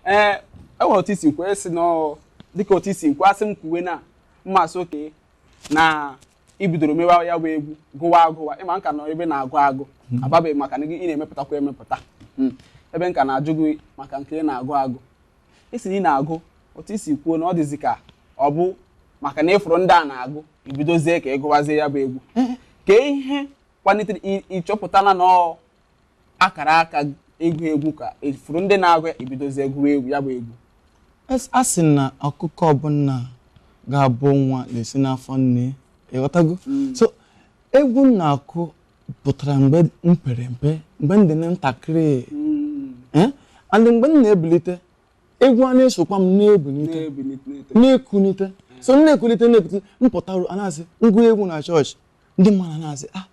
Ee, e nwere otu isi kwee sị na dịka otu isi kwee asị m kwuwe na mmasị oke na ibidoro mewa ya bụ egwu gụwa agụwa, ịma nka nọ ebe na-agụ agụ ababeghị maka na ị na-emepụtakwa emepụta. Ebe nka na-ajụ gị maka nke ị na-agụ agụ, isi na ị na-agụ otu isi kwuo na ọ dịzi ka ọ bụ maka na ịfụrụ ndị a na-agụ ibidozie ka ị gụwazie ya bụ egwu. Ka ihe kwalitere ịchọpụtala na ọ akara aka ịgụ egwu ka ịfụrụ ndị na-agụ ya ibidozie gụwa egwu ya bụ egwu? A sị na ọkụkọ ọbụla ga-abụ nwa na-esi n'afọ nne, ịghọtago? So egwu m na-akụ pụtara mgbe m pere mpe, mgbe m dị na ntakịrị, and mgbe m na-ebilite egwu a na-esokwa m na-ebilite, na-ekunite. So m na-ekulite na-ekulite, m pụtara a na-asị ngwa egwu na chọọchị, ndị mmadụ na-asị, ah,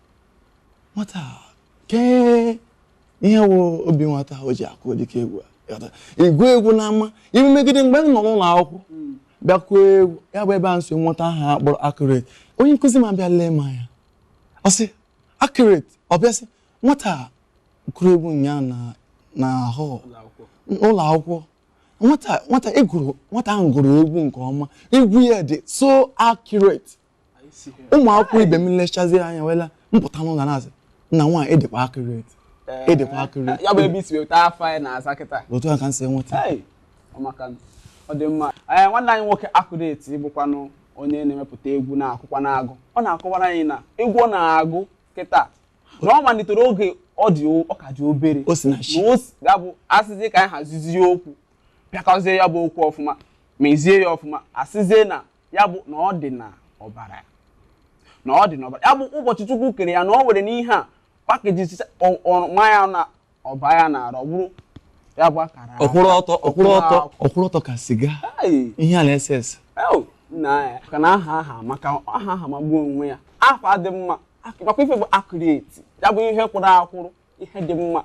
nwata kee ihe wụ obi nwata o ji akụ dịka egwu a. Igwu egwu n'ama iwu megide. Mgbe m nọ n'ụlọ akwụkwọ bịa kụọ egwu, ya bụ ebe a nso nweta aha akpọrọ Accurate. Onye nkụzi m abịa lee m anya, ọ sị Accurate, ọ bịa sị nwata kụrụ egwu ụnyaahụ na hall ụlọ akwụkwọ, nwata nwata egwuru, nwata ahụ gụrụ egwu nke ọma, egwu ya dị so accurate. Ụmụ akwụkwọ ibe m lechazie anya wela mpụta n'ụlọ na-asị nna nwaanyị ịdịkwa accurate, ịdịkwa accurate. Ya bụ ebe isi weta afọ anyị na-aza kịta. Otu a ka m si enweta. Ọ dị mma. Ee, nwanne anyị nwoke Accurate bụkwanụ onye na-emepụta egwu na-akụkwa na-agụ, ọ na-akọwara anyị na egwu ọ na-agụ kịta na ọ malitere oge ọ dị ọ ka dị obere. O si na chi. Ya bụ asịzie ka anyị hazizie okwu, pịakọzie ya bụ okwu ọfụma, mezie ya ọfụma, asịzie na ya bụ na ọ dị na ọbara, na ọ dị n'ọbara ya bụ ụbọchị Chukwu kere ya na ọ nwere n'ihe a pakeji ma ya na ọba ya na-arụ, ọ bụrụ ya bụ akara. Ọkwụrụ ọtọ, ọkwụrụ ọtọ, ọkwụrụ ọtọ ka siga ihe a na-ese ese. Nna ya maka na aha aha maka aha aha magbuo onwe ya, afọ adị mma makwa ife bụ Accurate, ya bụ ihe kwụrụ akwụrụ, ihe dị mma.